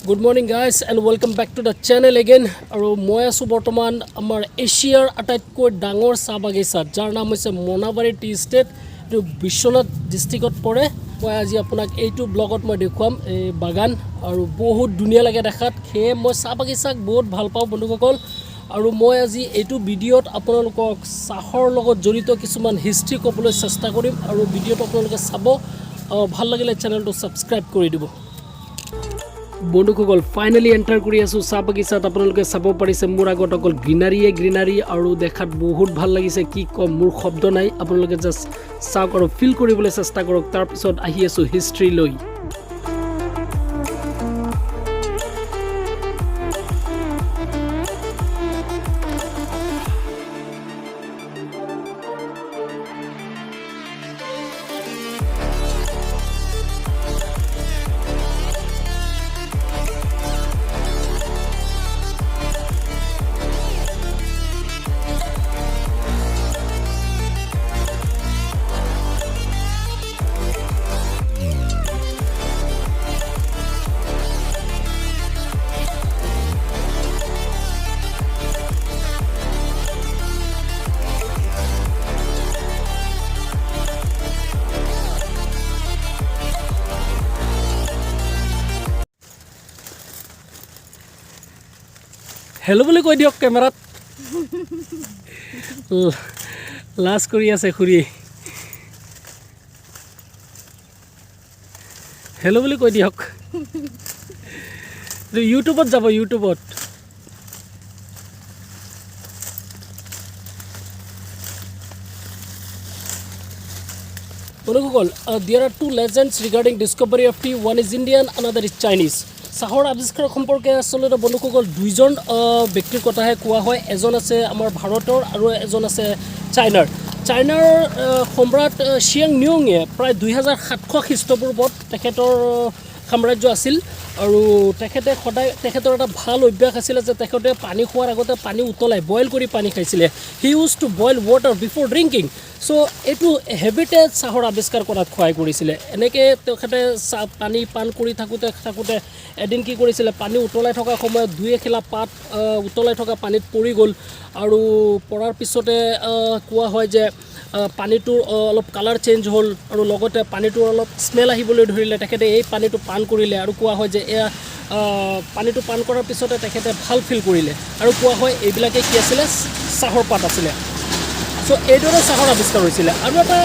Good morning, guys, and welcome back to the channel again. আৰু মই আছোঁ বৰ্তমান আমাৰ এছিয়াৰ আটাইতকৈ ডাঙৰ চাহ বাগিচাত, যাৰ নাম হৈছে মোনাবাৰী টি ষ্টেট। এইটো বিশ্বনাথ ডিষ্ট্ৰিক্টত পৰে। মই আজি আপোনাক এইটো ব্লগত মই দেখুৱাম এই বাগান আৰু বহুত ধুনীয়া লাগে দেখাত। সেয়ে মই চাহ বাগিচাক বহুত ভাল পাওঁ, বন্ধুসকল। আৰু মই আজি এইটো ভিডিঅ'ত আপোনালোকক চাহৰ লগত জড়িত কিছুমান হিষ্ট্ৰী ক'বলৈ চেষ্টা কৰিম আৰু ভিডিঅ'টো আপোনালোকে চাব। ভাল লাগিলে চেনেলটো ছাবস্ক্ৰাইব কৰি দিব। বন্ধুসকল, ফাইনেলি এণ্টাৰ কৰি আছোঁ চাহ বাগিচাত। আপোনালোকে চাব পাৰিছে, মোৰ আগত অকল গ্ৰীনাৰীয়ে গ্ৰীনাৰী আৰু দেখাত বহুত ভাল লাগিছে। কি ক'ম, মোৰ শব্দ নাই। আপোনালোকে জাষ্ট চাওক আৰু ফিল কৰিবলৈ চেষ্টা কৰক। তাৰপিছত আহি আছোঁ হিষ্ট্ৰী লৈ। হেল্ল' বুলি কৈ দিয়ক কেমেৰাত। লাজ কৰি আছে খুৰী। হেল্ল' বুলি কৈ দিয়ক। ইউটিউবত যাব, ইউটিউবত। বন্ধুসকল, there are two legends regarding discovery of tea. One is Indian, another is Chinese. চাহৰ আৱিষ্কাৰ সম্পৰ্কে আচলতে, বন্ধুসকল, দুইজন ব্যক্তিৰ কথাহে কোৱা হয়। এজন আছে আমাৰ ভাৰতৰ আৰু এজন আছে চাইনাৰ। চাইনাৰ সম্ৰাট চিয়াং নিয়ঙে প্ৰায় 2700 খ্ৰীষ্টপূৰ্বত তেখেতৰ সাম্ৰাজ্য আছিল আৰু তেখেতে সদায়, তেখেতৰ এটা ভাল অভ্যাস আছিলে যে তেখেতে পানী খোৱাৰ আগতে পানী উতলাই, বইল কৰি পানী খাইছিলে। He used to boil water before drinking. So এইটো হেবিটে চাহৰ আৱিষ্কাৰ কৰাত সহায় কৰিছিলে। এনেকৈ তেখেতে চাহ পানী পান কৰি থাকোঁতে থাকোঁতে এদিন কি কৰিছিলে, পানী উতলাই থকা সময়ত দুই এখিলা পাত উতলাই থকা পানীত পৰি গ'ল আৰু পৰাৰ পিছতে কোৱা হয় যে পানীটোৰ অলপ কালাৰ চেঞ্জ হ'ল আৰু লগতে পানীটোৰ অলপ স্মেল আহিবলৈ ধৰিলে। তেখেতে এই পানীটো পান কৰিলে আৰু কোৱা হয় যে এয়া পানীটো পান কৰাৰ পিছতে তেখেতে ভাল ফিল কৰিলে আৰু কোৱা হয় এইবিলাকে কি আছিলে, চাহৰ পাত আছিলে। চ' এইদৰে চাহৰ আৱিষ্কাৰ হৈছিলে। আৰু এটা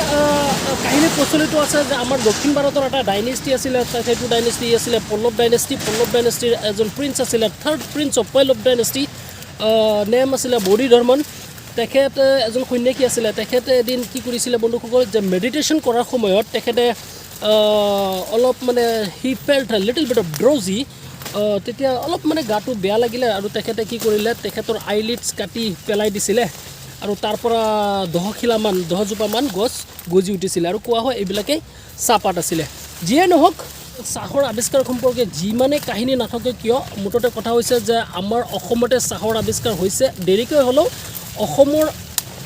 কাহিনী প্ৰচলিত আছে যে আমাৰ দক্ষিণ ভাৰতৰ এটা ডাইনেষ্টি আছিলে। সেইটো ডাইনেষ্টি আছিলে পল্লৱ ডাইনেষ্টি। পল্লৱ ডাইনেষ্টিৰ এজন প্ৰিন্স আছিলে, third prince of Pallava dynasty, name আছিলে বোধি ধৰ্মন। তেখেত এজন সন্যাসী আছিলে। তেখেতে এদিন কি কৰিছিলে, বন্ধুসকল, যে মেডিটেশ্যন কৰাৰ সময়ত তেখেতে অলপ মানে he felt little bit of drowsy. তেতিয়া অলপ মানে গাটো বেয়া লাগিলে আৰু তেখেতে কি কৰিলে, তেখেতৰ আইলিডছ কাটি পেলাই দিছিলে আৰু তাৰ পৰা 10 খিলামান, 10 জোপামান গছ গজি উঠিছিলে আৰু কোৱা হয় এইবিলাকেই চাহপাত আছিলে। যিয়ে নহওক, চাহৰ আৱিষ্কাৰ সম্পৰ্কে যিমানে কাহিনী নাথাকে কিয়, মুঠতে কথা হৈছে যে আমাৰ অসমতে চাহৰ আৱিষ্কাৰ হৈছে। দেৰিকৈ হ'লেও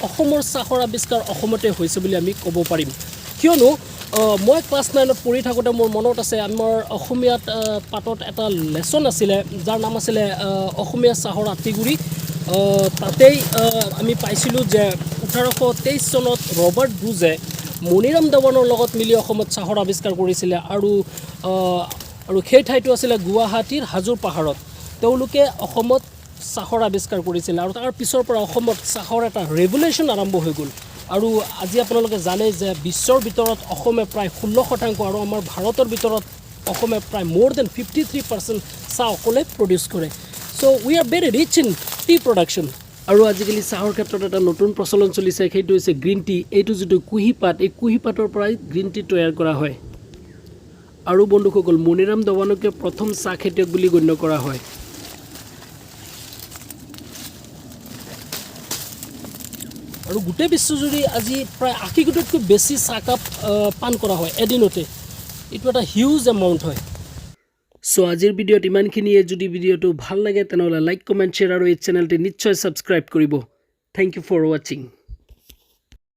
অসমৰ চাহৰ আৱিষ্কাৰ অসমতে হৈছে বুলি আমি ক'ব পাৰিম। কিয়নো মই ক্লাছ 9ত পঢ়ি থাকোঁতে মোৰ মনত আছে, আমাৰ অসমীয়াত পাতত এটা লেচন আছিলে, যাৰ নাম আছিলে অসমীয়া চাহৰ আঁতিগুৰি। তাতেই আমি পাইছিলোঁ যে 1823 চনত ৰবাৰ্ট ব্ৰুজে মণিৰাম দেৱানৰ লগত মিলি অসমত চাহৰ আৱিষ্কাৰ কৰিছিলে আৰু সেই ঠাইটো আছিলে গুৱাহাটীৰ হাজোৰ পাহাৰত। তেওঁলোকে অসমত চাহৰ আৱিষ্কাৰ কৰিছিলে আৰু তাৰ পিছৰ পৰা অসমত চাহৰ এটা ৰেভলিউশ্যন আৰম্ভ হৈ গ'ল। আৰু আজি আপোনালোকে জানে যে বিশ্বৰ ভিতৰত অসমে প্ৰায় 16% আৰু আমাৰ ভাৰতৰ ভিতৰত অসমে প্ৰায় more than 53% চাহ অকলে প্ৰডিউচ কৰে। So we are very rich in tea production. আৰু আজিকালি চাহৰ ক্ষেত্ৰত এটা নতুন প্ৰচলন চলিছে, সেইটো হৈছে গ্ৰীণ টি। এইটো যিটো কুঁহিপাত, এই কুঁহিপাতৰ পৰাই গ্ৰীণ টি তৈয়াৰ কৰা হয়। আৰু বন্ধুসকল, মণিৰাম দেৱানকে প্ৰথম চাহ খেতিয়ক বুলি গণ্য কৰা হয়। আৰু গোটেই বিশ্বজুৰি আজি প্ৰায় 80 কোটিতকৈ বেছি চাহকাপ পান কৰা হয় এদিনতে। এইটো এটা হিউজ এমাউণ্ট হয়। চ' আজিৰ ভিডিঅ'ত ইমানখিনিয়ে। যদি ভিডিঅ'টো ভাল লাগে, তেনেহ'লে লাইক, কমেণ্ট, শ্বেয়াৰ আৰু এই চেনেলটি নিশ্চয় ছাবস্ক্ৰাইব কৰিব। Thank you for watching.